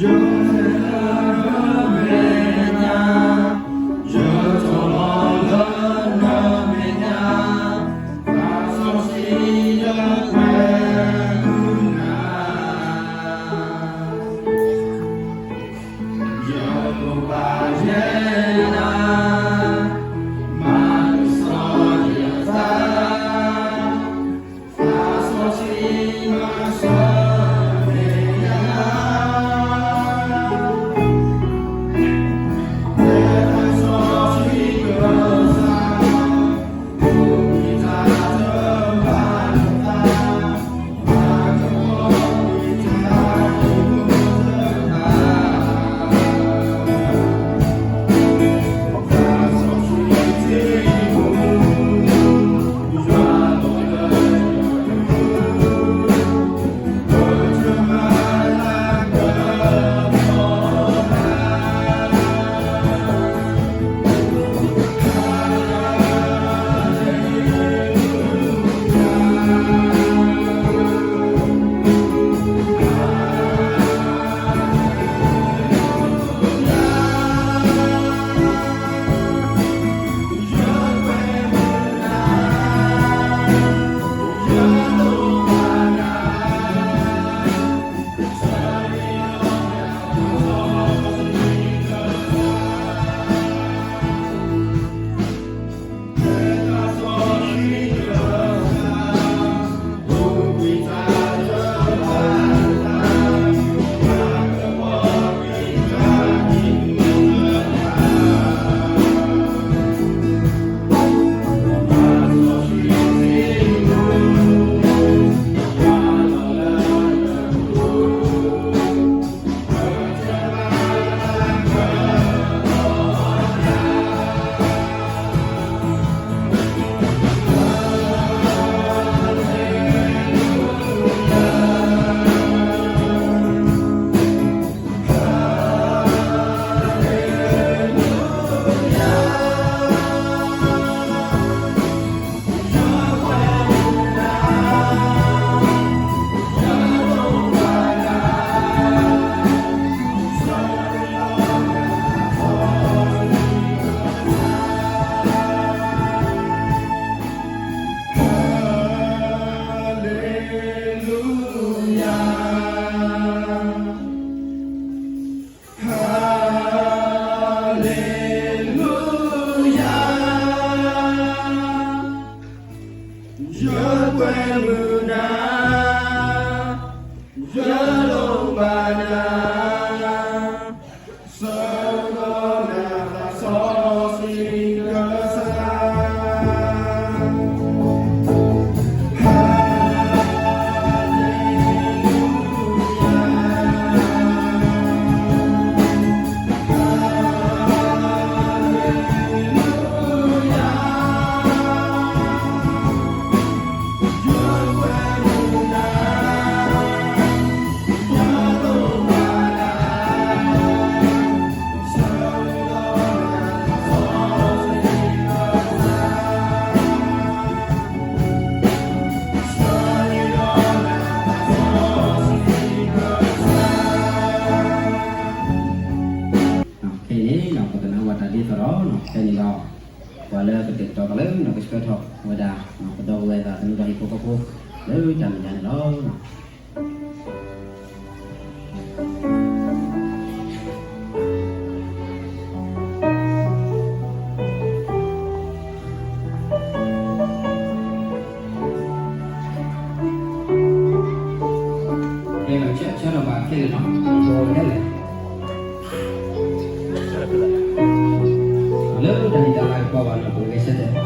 ယကွဲမုာ်နၤ, ယလိၣ်ဘၣ်နၤ, ဆၢကတီၢ်နသးစီဆှံကစၢ်. ခဲအံၤန့ၣ် ပကနၢ်ဟူဘၣ်တၢ်ဒ်သိးဒီး ဖဲန့ၣ်ဒီး ပှၤလၢကတဲာ်ကတီၤသးလၢ ကဆှၢထီၣ်ဝဲဒၣ် ပဒီပုၢ်ဝဲၢ်သးသမူဒီးဟံၣ်ဖိဃီဖိ လၢတၢ်မဲာ်ညါန့ၣ်လီၤ. ကဲ ဆၢထီၣ်ဘၣ်ခဲလၢာ်နီၤ, လၢတၢ်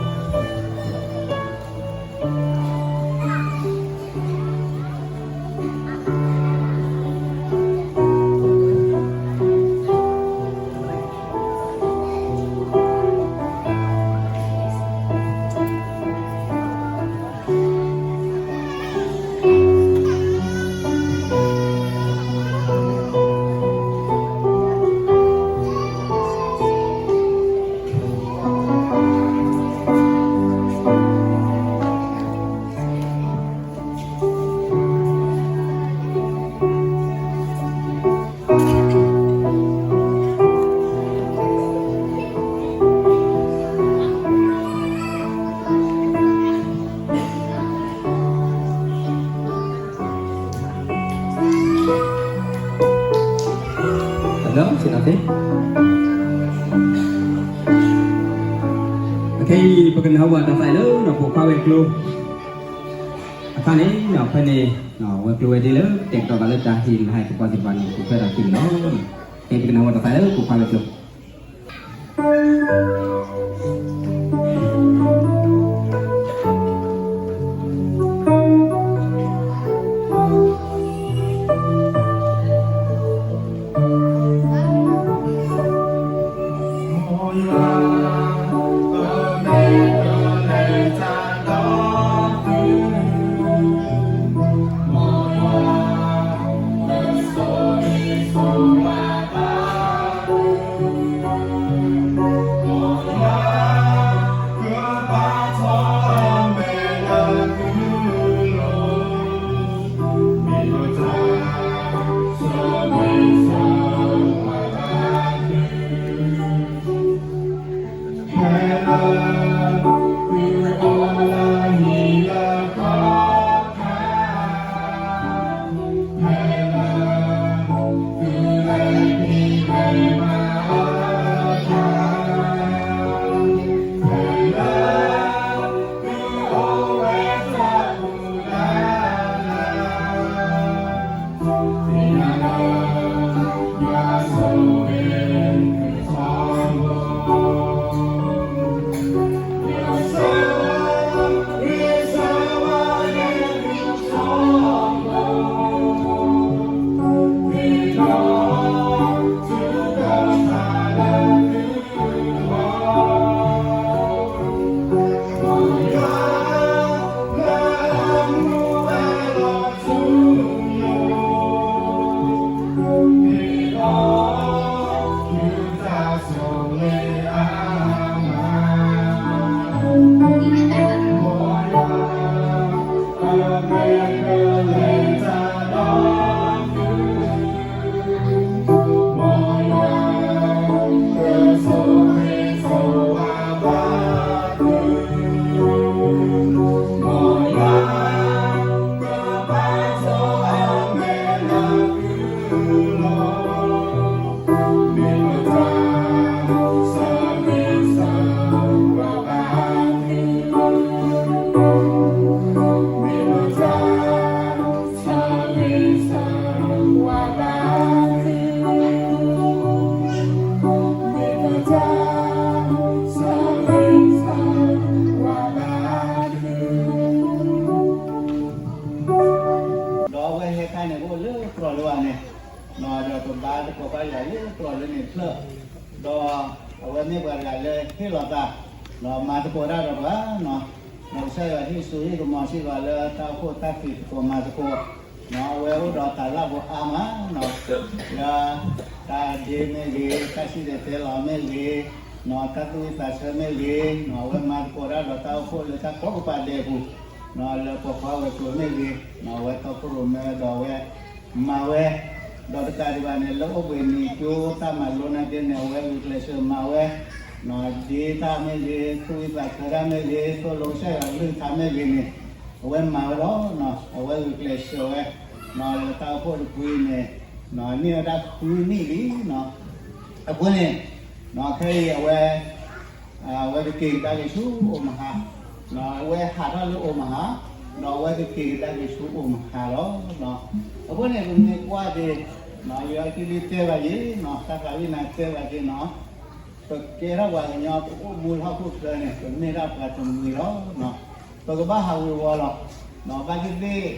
လၢဆ့ၣ်နီၤသ့, အခဲအံၤ ပကနၢ်ဟူဘၣ်တၢ်သးလၢ ပိာ်ခွါဝဲၤကျိၤ အခါန့ၣ် ဖဲန့ၣ် ဝဲၤကျိၤဝဲၤဒ့လၢ တဲာ်ကတီၤသးလၢတၢ်ဟ့ၣ်လၤဟဲသပှၢ်သ့ၣ်တဖၣ်န့ၣ် ပဖဲတၢ်ခံန့ၣ်လီၤ. ခဲအံၤ ပကနၢ်ဟူဘၣ်တၢ်သးလၢ ပိာ်ခွါဝဲၤကျိၤ ဒီးအဝဲဟဲခါန့ၣ် အိၣ်လၢသရိာ်လၢအန့ၣ်, ဒီးပဘါသကိးဘၣ်ယွၤလၢသရိာ်လၢန့ၣ်တဖျၢၣ်, ဒီးအဝဲမ့ၢ်ပှၤတဂၤလၢဟ့ၣ်လီၤသး, ဒီးမၤသကိးတၢ်ဒီးပှၤ, ဒီးကစၢ်ယွၤဟ့ၣ်ဆူၣ်ဟ့ၣ်ကမီၤစ့ၢ်ကီးလၢတၢ်အိၣ်ဖှိၣ်တၢ်ဖံးသကိးမၤသကိး, အဝဲအိၣ်ဒီးတၢ်လၢ်ဖိအါမး, လၢတၢ်ဒ့မ့ၢ်ဂ့ၤ, တၢ်စံၣ်တဲၤတဲလီၤမ့ၢ်ဂ့ၤ, တၢ်သူၣ်ဝံၣ်သးဆၢမ့ၢ်ဂ့ၤ, အဝဲမၤသကိးတၢ်ဒီးတၢ်အိၣ်ဖှိၣ်လၢတၢ်ကိးကပၤဒဲးပူၤ, လၢပိာ်ခွါဝဲၤကျိၤမ့ၢ်ဂ့ၤ, အဝဲတီခိၣ်ရိၣ်မဲဒီးအဝဲ မၤဝဲ, ဒီးတကးဒံးဘၣ်န့ၣ် လၢအိၣ်ဘှံးနံၤကၠိတၢ်မၤလိနာ်က့န့ၣ် အဝဲဂုာ်ကျဲးစၢးမၤဝဲ, ဒ့တၢ်မ့ၢ်ဂ့ၤ, သူၣ်ဝံၣ်သးဆၢတၢ်မ့ၢ်ဂ့ၤ, သိၣ်လိကစၢ်ယွၤကလုၢ်ကထါမ့ၢ်ဂ့ၤန့ၣ်, အဝဲမၤဝဲလီၤ. အဝဲဂုာ်ကျဲးစၢးဝဲ, လၢတၢ်အိၣ်ဖှိၣ်တဖုအံၤန့ၣ်, န့ၢ်ဝဲဒၣ်ဃုနံၣ်လံ. အဃိန့ၣ်, ခဲအံၤအဝဲ အဝဲကက့ၤကဒါက့ၤဆူအိၣ်မဟါ, အဝဲဟးထီၣ်လၢအိၣ်မဟါ, ဒီးအဝဲကက့ၤကဒါက့ၤဆူအိၣ်မဟါလီၤ. အဃိန့ၣ် ပမ့ၢ်ကွၢ်က့ၤ, ယွၤကလုၢ်တဲဘၣ်ယၤ, တၢ်သးဝံၣ်နၤတဲဘၣ်က့ၤန့ၣ်, ပကဲထီၣ်ပှၤကညီ ပအိၣ်မူလၢဟီၣ်ခိၣ်ချၢန့ၣ် ပမ့ၢ်ဒၣ်ပှၤတမှံၤလီၤ. ပကဘၣ်ဟးဝ့ၤဝီၤလီၤ. ဘၣ်သ့ၣ်သ့ၣ်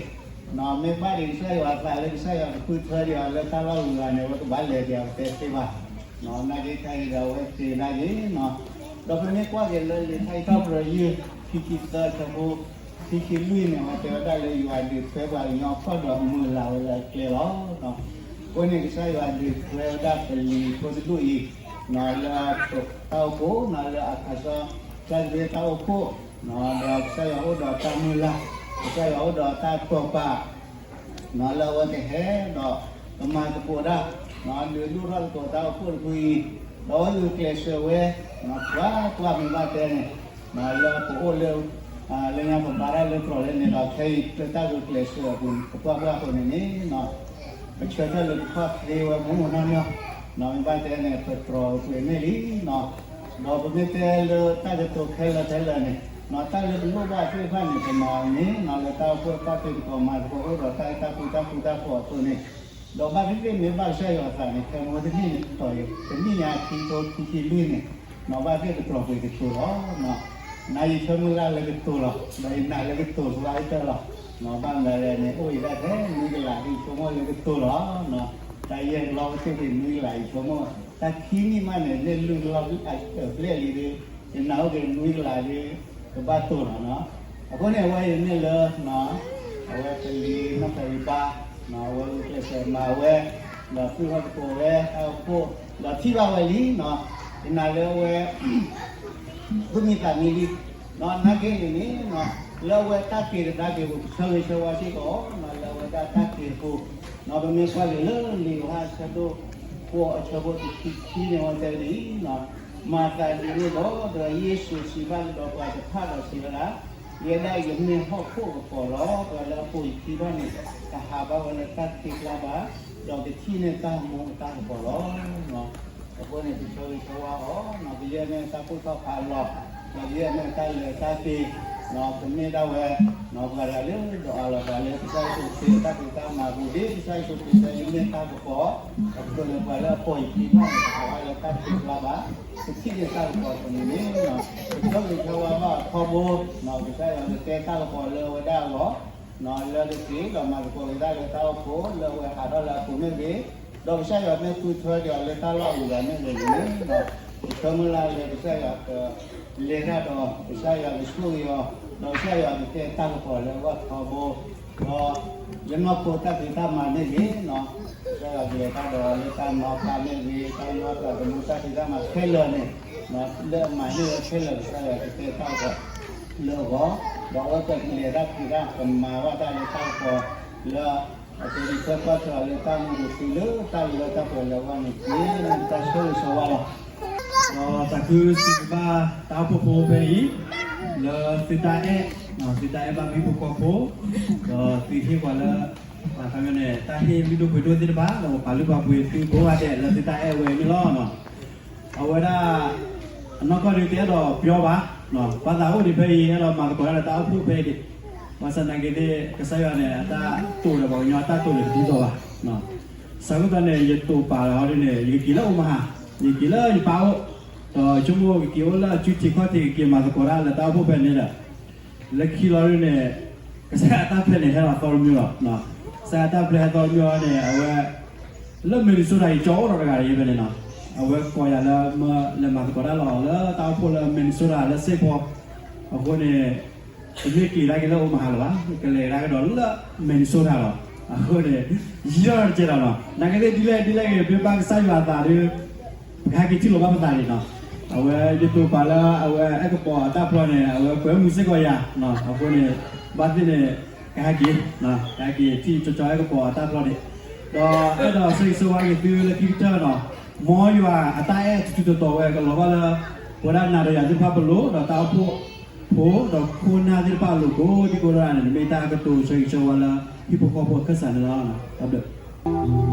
မ့ၢ်ဘၣ်ဒံးကစၢ်ယွၤအသးလၢကစၢ်ယွၤကဃုထၢဒံးအီၤလၢတၢ်လီၢ်ဂုၤဂၤန့ၣ် အဝဲကဘၣ်လဲၤဒံးအီၤ ပတဲသ့ဘၣ်. နာ်က့ခဲအံၤဒီးအဝဲက့ၤကဒါက့ၤ, ဒီးပမ့ၢ်ကွၢ်က့ၤလၢလံာ်တၢ်အံးထီၣ်ပတြၢၤယုၢ် ခံဆံသၢ အဆၢဖိ ခံဆံလွံၢ်န့ၣ် အဝဲတဲဝဲဒၣ်လၢယွၤဒုးထွဲပှၤကညီအခီၣ်ဒီးမုၢ်လၢ်ဝဲလၢအကျဲလီၤ. အဃိန့ၣ် ကစၢ်ယွၤဒုးထွဲဝဲဒၣ်ပလံၤဖိတဒူၣ်အံၤ, လၢတၢ်အိၣ်ဖှိၣ်န့ၣ် လၢအခါဆၢ ကစၢ်ခရံာ်တၢ်အိၣ်ဖှိၣ်, ဒီးကစၢ်ယွၤအိၣ်ဒီးတၢ်မုၢ်လၢ်, ကစၢ်ယွၤအိၣ်ဒီးတၢ်တိာ်ပာ် လၢအဝဲကဟဲဒီးကမၤသကိးတၢ်, ဒုးဒိၣ်ထီၣ်သကိးတၢ်အိၣ်ဖှိၣ်တဖုအံၤ, ဒီးအဝဲဂုာ်ကျဲးစၢးဝဲ, ပှၤကွၢ်မ့ၢ်ဘၣ်တဲန့ၣ်, လၢပအိၣ်လၢ လၢညါပဘါတၢ်လၢသရိာ်လၢန့ၣ်ဒီး ခဲအံၤလၢတၢ်ဂုာ်ကျဲးစၢးအပူၤန့ၣ် ပကွၢ်ကွၢ်အဃိန့ၣ်န့ၣ်, ပဆၢထၢၣ်လၢပခီၣ်ချ့ဝဲမုၢ်မုၢ်နီၢ်နီၢ်, မ့ၢ်ဘၣ်တဲန့ၣ် ပတြီၤပှဲၤန့ၢ်လံနီၤ. ဒီးပမ့ၢ်တဲလၢတၢ်ကတိၤခဲလၢာ်ခဲလၢာ်န့ၣ်နီၤ, တၢ်လၢပလိၣ်ဘၣ်သ့ၣ်တဖၣ်န့ၣ် ပမၤအီၤန့ၣ်နီၤ, လၢတၢ်အိၣ်ဖှိၣ်အပၣ်သ့ၣ်တကီၢ်မၤသကိးအိၣ်ဒီးတၢ်အဲၣ်တၢ်ကွံတၢ်ဃူတၢ်ဖိးအသိးန့ၣ်, ဒီးဘၣ်သ့ၣ်သ့ၣ်မ့ၢ်ဘၣ်ကစၢ်ယွၤအသးန့ၣ် ခဲမုၢ်တနံၣ်န့ၣ် တတီၤအံၤ တနံၣ်ညါခံထိခံဆံလွံၢ်န့ၣ်နီၤ, ဘၣ်သ့ၣ်ပတြီၤပှဲၤကတိၤလီၤ. နၤယဆၢမုၢ်လၢ်လၢကတိၤလီၤ, ဒီးယနာ်လၢကတိၤတဘၣ်အံၤတၢ်လီၤ. ဘၣ်မနုၤလဲၣ်န့ၣ် အိၣ်အံၤဒၣ်ထဲနွံကလး ယဆိကမိၣ်လၢကတိၤလီၤ. တၢ်ယဲၢ်လီၤဝဲသ့ၣ်န့ၣ် နွံကလး ယဆိကမိၣ် တၢ်ခံနံၣ်မးန့ၣ် လၢလွံၢ်ကလီၢ်အဘျဲၣ်လံဒီး ယနာ်အိၣ်က့ၤနွံကလးဒီး ကဘၣ်တိၤလီၤနီၤ. အဃိန့ၣ် အဝဲအံၤမ့ၢ်လၢ အဝဲပလံၤနီၢ်သးဝံၤဘါ အဝဲအိၣ်ကျဲးစၢးမၤဝဲ ဒီးသုးထီၣ်သကိးဝဲတၢ်အိၣ်ဖှိၣ် ဒီးထံၣ်ဘၣ်ဝဲလံနီၤ. ယနာ်လၢအဝဲ သူၣ်မံသးမံလံနီၤ. နာ်က့န့ၣ်န့ၣ် လၢအဝဲတၢ်က့ၤကဒါက့ၤပူၤ ပဆၢဂ့ၤဆၢဝါစ့ၢ်ကီးနီၤ, လၢအဝဲဒၣ်တၢ်က့ၤအပူၤနီၤ. ပမ့ၢ်ကွၢ်က့ၤလၢလံာ်ယိၤဟၣ်အဆၢဒိၣ် ဃိးအဆၢဖိတဆံခံန့ၣ် အဝဲတဲဝဲဒ်အံၤနီၤ, မၤသးဒ်န့ၣ်ဒီး ဒီးယ့ၣ်ၡူးစံးဘၣ်ကဒီးပှၤတဖၣ်ဒီးစံးဝဲဒၣ်, ယဲဒၣ်ယမ့ၢ်ဟီၣ်ခိၣ်ကပီၤလီၤ. ပှၤလၢအပိာ်ယခံထီၣ်န့ၣ် ကဟးဘၣ်ဝဲလၢတၢ်ခံးကျါဘၣ်, ဒီးကထံၣ်န့ၢ်တၢ်မူအတၢ်ကပီၤလီၤ. အဃိန့ၣ် ပဆၢဂ့ၤဆၢဝါအီၤနီၤ, ပယဲၢ်န့ၢ်တၢ်ပိၢ်ထီၣ်ဖးလီၤ, ဒီးပယဲၢ်န့ၢ်တၢ်လဲၤတၢ်က့ၤနီၤ, ကမ့ၢ်ဒၣ်ဝဲနီၤ ပှၤတဂၤလၢဒိးအးလီၤသးလၢကစၢ်ယ့ၣ်ၡူးခရံာ်အတၢ်ဖံးတၢ်မၤအပူၤ ဒ်ကစၢ်ယ့ၣ်ၡူးခရံာ်တဲ ယမ့ၢ်တၢ်ကပီၤ, အဃိန့ၣ် ပှၤလၢအပိာ်ယခံထီၣ်န့ၣ် ကဟးဘၣ်လၢတၢ်ခံးကျါဘၣ်, ကထံၣ်န့ၢ်တၢ်ကပီၤအသိးန့ၣ်န့ၣ်နီၤ, ပဆၢဂ့ၤဆၢဝါဘၣ်အီၤထီဘိနီၤ, ကစၢ်ယွၤကတဲတၢ်ကပီၤလၢအဝဲဒၣ်အဂီၢ် လၢကက့ၤဒီးမၤသကိးက့ၤတၢ်လၢတၢ်အိၣ်ဖှိၣ် လၢအဝဲဟးထီၣ်လၢအပူၤမ့ၢ်ဂ့ၤ, ဒီးကစၢ်ယွၤမ့ၢ်ဃုထၢက့ၤအီၤလၢတၢ်လီၢ်အဂၤမ့ၢ်ဂ့ၤန့ၣ်, ပဆၢမုၢ်လၢ်လၢကစၢ်ယွၤကလဲၤတၢ်ဒီး ကစၢ်ယွၤကဆိၣ်ဂ့ၤအီၤ, ဒီးကစၢ်ယွၤကတဲတၢ်ကပီၤလၢအဂီၢ်ထီဘိ, ဒီး ယနီၢ်ခိတၢ်ဖံးတၢ်မၤမ့ၢ်ဂ့ၤနီၤ, ကစၢ်ယွၤကလဲၤတၢ်ဒီးလၢတၢ်နီၢ်ကါမ့ၢ်ဂ့ၤ, တၢ်ယွၤအသးသမူတၢ်ဖံးတၢ်မၤခဲလၢာ်န့ၣ်, လၢအမၤန့ၢ်ဝဲခဲလၢာ် ကစၢ်ယွၤကတဲတၢ်ကပီၤလၢအဂီၢ်, ဒီးအဝဲကလဲၤတၢ်ဖံးတၢ်ကမၤဘၣ်တၢ်လၢတၢ်ကပီၤလၢ အတၢ်ဒုးထွဲကွၢ်ထွဲအီၤလၢတၢ်မူအပူၤလၢတၢ်လၢတၢ်ပှဲၤလၢအဂီၢ်န့ၣ်တက့ၢ်. တၢ်ဆိၣ်ဂ့ၤဆိၣ်ဝါလီၤ. ဒီးသးခုစံးဘျုးဘၣ်တၢ်အိၣ်ဖှိၣ်ဖိဖဲအံၤ လၢသုတၢ်အဲၣ်, သုတၢ်အဲၣ်ဘၣ်ဟံၣ်ဖိဃီဖိ, ဒီးသုဟ့ၣ်ပှၤလၢ ပှၤခီပညီန့ၣ် တၢ်ဟ့ၣ်လုၢ်ဒိၣ်ပှ့ၤဒိၣ်သ့ၣ်တဖၣ် ဒီးပပာ်လုၢ်ပာ်ပှ့ၤသုကိးဂၤဒဲးလၢသုတၢ်အဲၣ်ဝဲန့ၣ်လီၤ. အဝဲဒၣ် အနီၢ်ကီၢ်ဒုးတအဲၣ်ဒိးပျီဘၣ်, ဘၣ်သးအိၣ်ဒံးဖဲအံၤ အဲၣ်ဒိးမၤသကိးတၢ်လၢတၢ်အိၣ်ဖှိၣ်ဖဲအံၤဒံး, ဘၣ်ဆၣ်သနာ်က့သ့ၣ် ကစၢ်ယွၤန့ၣ် အတၢ်တိာ်ဒီးပှၤကညီအတၢ်တိာ်န့ၣ်တဒ်သိးဘၣ်. စးထီၣ်န့ၣ် ယတိာ်ပာ်လီၤဒ်န့ၣ် ယကက့ၤလၢ Omaha, ယက့ၤလၢယပၢ်အိၣ်, ဒီးဆိကမိၣ်ကက့ၤအိၣ်လၢအစုထံးခီၣ်ထံး ကက့ၤမၤသကိးတၢ်လၢတၢ်အိၣ်ဖှိၣ်ဖဲန့ၣ်ဒီး လၢခံလီၤဒ်န့ၣ် ကစၢ်ယွၤအတၢ်ပျဲန့ၣ် ဟဲလီၤသီတမံၤလီၤ. ကစၢ်ယွၤအတၢ်ပျဲဟဲသီတမံၤလီၤန့ၣ် အဝဲ လၢ Minnesota ယကၠီအိၣ်ဒီးတဂၤအံၤဖဲန့ၣ်နီၤ, အဝဲကိးယၤလၢ လဲၤမၤသကိးတၢ်လီၤလၢတၢ်အိၣ်ဖှိၣ်လၢ Minnesota လၢ Saint Paul, အဃိန့ၣ် တမ့ၢ်က့ၤဒၣ်က့ၤလၢ Omaha လၢၤဘၣ်, ကလဲၤဒၣ်ကဒီးလၢ Minnesota လီၤ. အဃိန့ၣ် ယံာ်ထီၣ်တကဲလီၤနီၤ, နာ်က့သ့ၣ်ဒ်လဲၣ်ဒ်လဲၣ်ဂ့ၤ ပမ့ၢ်ဘၣ်ကစၢ်ယွၤအသးဒီး ပကဟဲက့ၤထံၣ်လိာ်ဘၣ်ပသးန့ၣ်နီၤ. အဝဲယတိာ်ပာ်လၢအဝဲအဲၣ်ကပီၤအတၢ်ဖျီန့ၣ် အဝဲကွဲမုာ်စ့ၢ်ကီးယၤ, အဃိန့ၣ် ဘၣ်သ့ၣ်န့ၣ် ကဟဲက့ၤ, ကဟဲက့ၤထံၣ်ကၠီကၠီအဲၣ်ကပီၤအတၢ်ဖျီန့ၣ်, ဒီးအဲၣ်ဒိးဆိၣ်ဂ့ၤဆိၣ်ဝါက့ၤသုလၢခံကတၢၢ်နီၤ, မ်ယွၤအတၢ်အဲၣ်ထူးထူးတီၤတီၤဝဲကလီၤဘၣ်လၢ ပဝဲဒၣ်နၤဒီးယၤသ့ၣ်တဖၣ်ပလိၤ ဒီးတၢ်အိၣ်ဖှိၣ်ဖိ ဒီးခိၣ်နၢ်သ့ၣ်တဖၣ်အလိၤကိးဒံကိးဂၤဒဲးန့ၣ် မ့ၢ်တၢ်ကတိၤဆိၣ်ဂ့ၤဆိၣ်ဝါလၢ ဟံၣ်ဖိဃီဖိအခၢၣ်စးန့ၣ်လီၤ. တၢ်ဘျုး